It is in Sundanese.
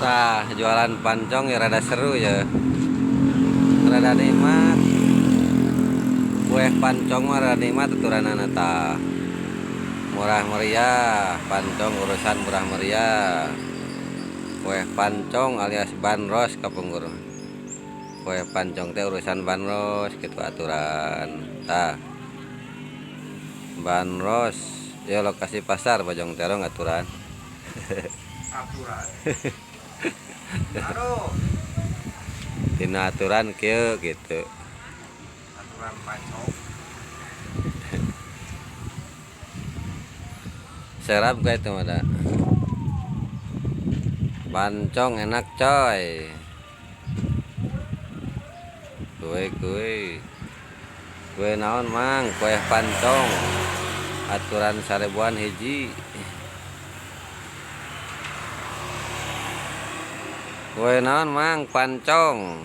Tah, jualan pancong ya rada seru ya. Rada nikmat. Kue pancong mah rada nikmat aturanana tah. Murah meriah, pancong urusan murah meriah. Kue pancong alias bandros kapungkur. Kue pancong teh urusan bandros gitu aturan. Tah. Bandros ya lokasi pasar Bojong Terong aturan. Aturan. Aduh. Tina aturan kieu gitu. Aturan pancong. Serap kayak itu mah. Pancong enak coy. Kue. Kue naon mang? Kue pancong. Aturan 1000-an hiji. Kue naon mang? Pancong.